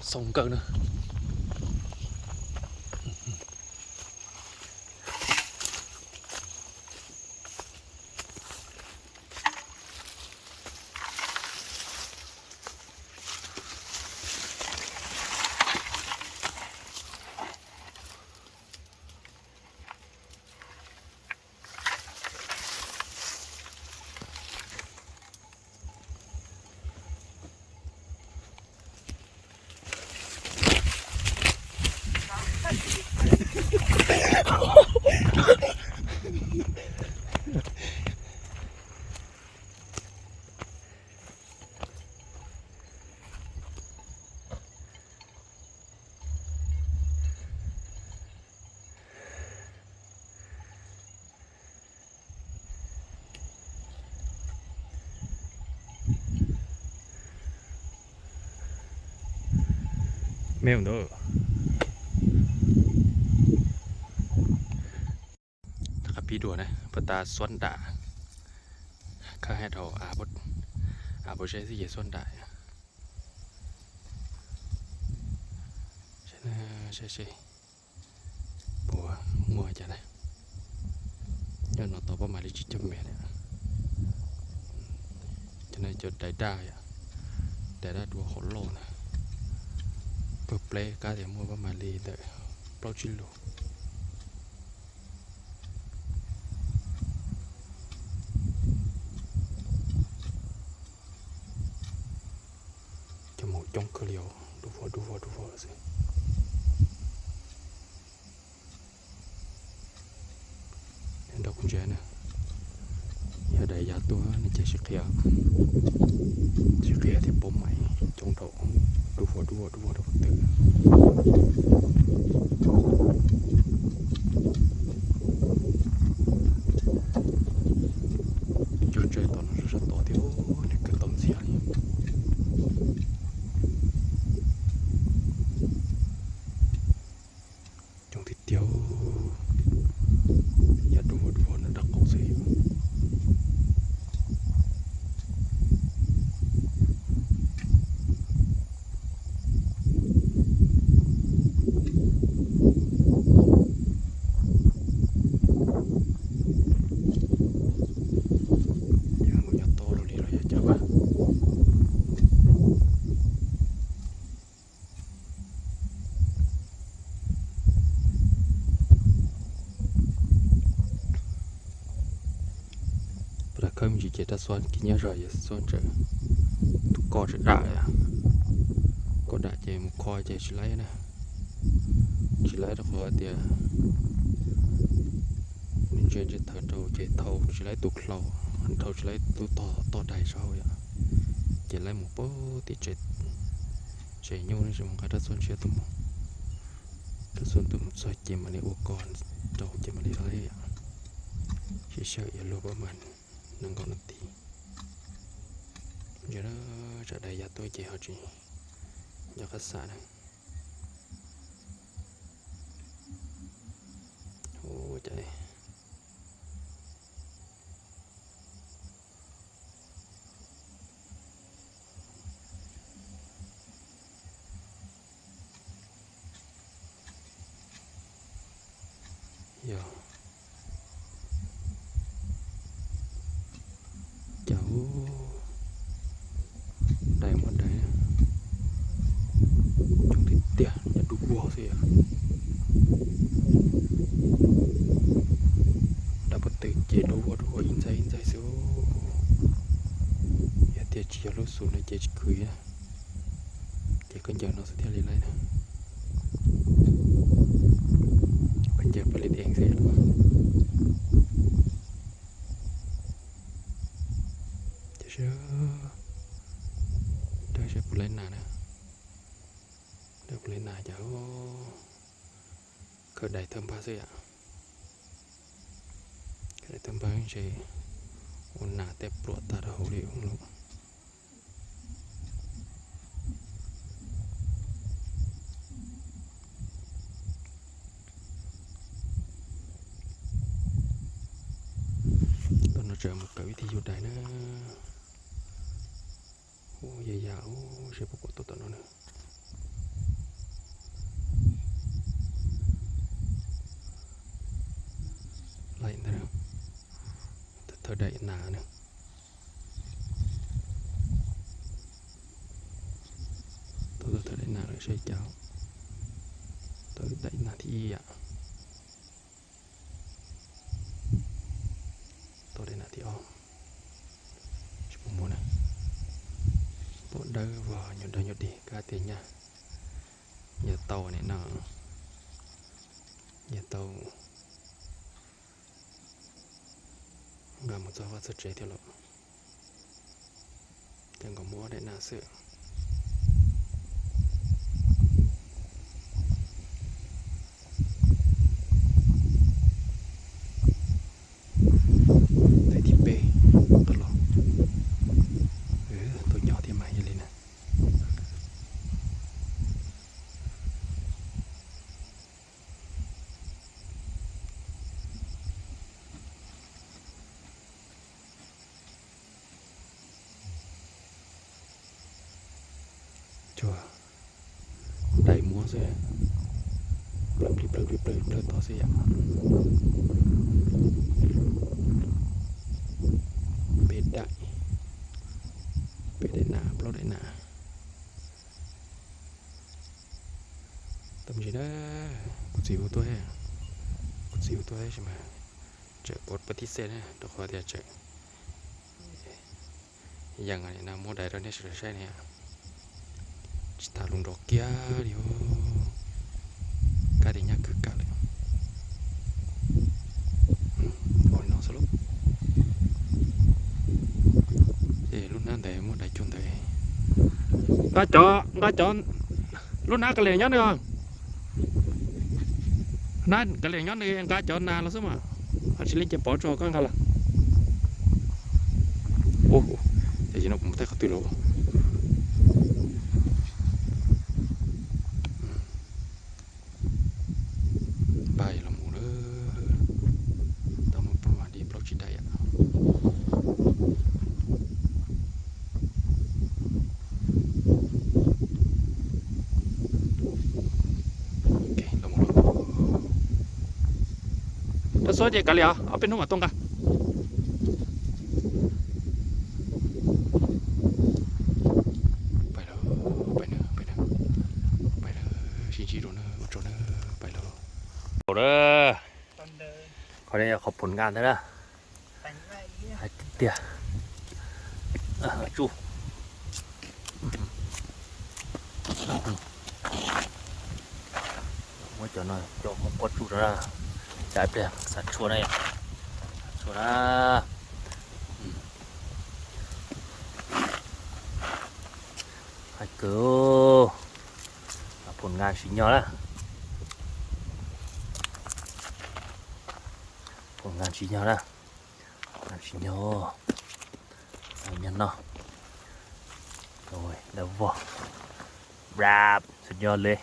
Xoo nkawj na. Me ntawd. Rov qab pib dua na, puag ta xuab nram, khawb hais dhau av puag zeb xwb ces xuab nram. Saib seb puas muaj cas na. Nyob no tau pab mam li tsib caug mev na. Cov no cov dais daj yom, dais daj dua hauv loj na. Pawg pleb kab tias muaj pab mam li ntawm plaub tsib lus. Cov maum coob kawg li os, dub vog dub vog dub vog xwb. Nrog kuv ntsia na, yog dais yav tuaj no ces sib qhia, sib qhia thiab pab mam coob dhau, dub vog dub vog dub vog rau qhov twg. Cog tsaws tom no sab tod thiab, nws kawg tau ntxiag li. Coob tiag tiag, yav dub vog dub vog no dab qus xwb. Yog mus nyob tod los li los yog cas mas. Puag ta khawb me ntsis ces rab xuab kiv nyob zog yog xuab ntawm tus koj tseem dam, koj dam ces mus kho ces tsis laib na, tsis laib rau qhov tias nws ntsia ntsia thawv rau ces thau tsis laib tus hlau, thau tsis laib tus tog toj dais saud yom, ces laib mus pag tim tsev nyuj ne, tseem mus nqa rab xuab ntshiab tuaj mus. Rab xuab tuaj mus txog ces mam li ua koj rau ces mam li laib yom. Sib sawv ib luag pab mam nees nkaum nas this. Ntsia na, tsam dais yav tuaj ces ho tsis nco qab xam na. Ua cas yog cas dais muaj dais, coob tiag tiag, nyob dub vog xwb yom. Dab pov twg ces dub vog dub vog ib ntxaig ib ntxaig xwb. Yog tias tsis yog lub xus no ces tsis khwv na, ces koj ncaws no xwb thiaj li laib na. Koj ncaws pab li ees xwb. Ces seb, dag seb puas laib nas na. Dag puas laib nas cas, khaws dais thawj npag xwb yom. Khaws dais thawj npag ntshe ua nas tej pluam tag rau hauv li lawm. Tam no tseem mus kawm vib thij yug dais na. Ua yam yam ua Seb puas pom tau tom no na. Laim ntawd, thawj daim nas na. Tau thawj daim nas lawm saib cas. Tau daim nas thib ib yam. Tau daim nas thib ob. Tsis pom muaj na. Pom dawb vog, nyuag dawb nyuag dig, kab tiag nyaj. Yog tau nim no, yog tau nqa mus txog vaj txog tsev thiab los. Ces nkawd muaj ob daim nas xwb. Daim thib peb qab los. Tau nyob thiab mas yog li na. Cua dai muab xwb, plawg plig plawg plig plawg plig plawg tod xwb yom. Peb daim, peb daim nas plaub daim nas. Tab sis na, kuv txiv hu tuaj, kuv txiv hu tuaj tab sis mas tseem pov pab tib xej na, rau qhov tias tseem yeej no muab dai rau nej sawv daws saib ne. Tsis tas lus nrov kiag li. Kab tias nyaj kawg kam lawm. Ua li no xwb lauj. Ces lub hnab ntawd muab dai cuag ntawd. Nqa cov, nqa cov, lub hnab kav liam nyob nws, hnab kav liam nyob nws nqa cov nas los xwb mas. Ho tsis li ces pov tso koj nqa los. Ua, ces no kuv mus thaij qhov twg los. Npaj los mus lawm. Tau muaj plaub mas di plaub tsis dai yom. Rau xua ces kav liam, ob peb hnub mam tuaj nqa. Pais lawm, pais lawm, pais lawm, pais lawm, sib ntsib rau na, ua tsaug na, pais lawm. Qhov no yog qhov phom nkas ntag na. Hais tiag. Tsuj. Muab cov no coj mus pov tsuj rau na. Cas ib pliag xav tshuaj na, xav tshuaj na. Hais kawg, phom nkas tsis nyog na. Phom nkas tsis nyog na. Nkas tsis nyog. Nyog no. Dawb vog. Rap, suv nyog li.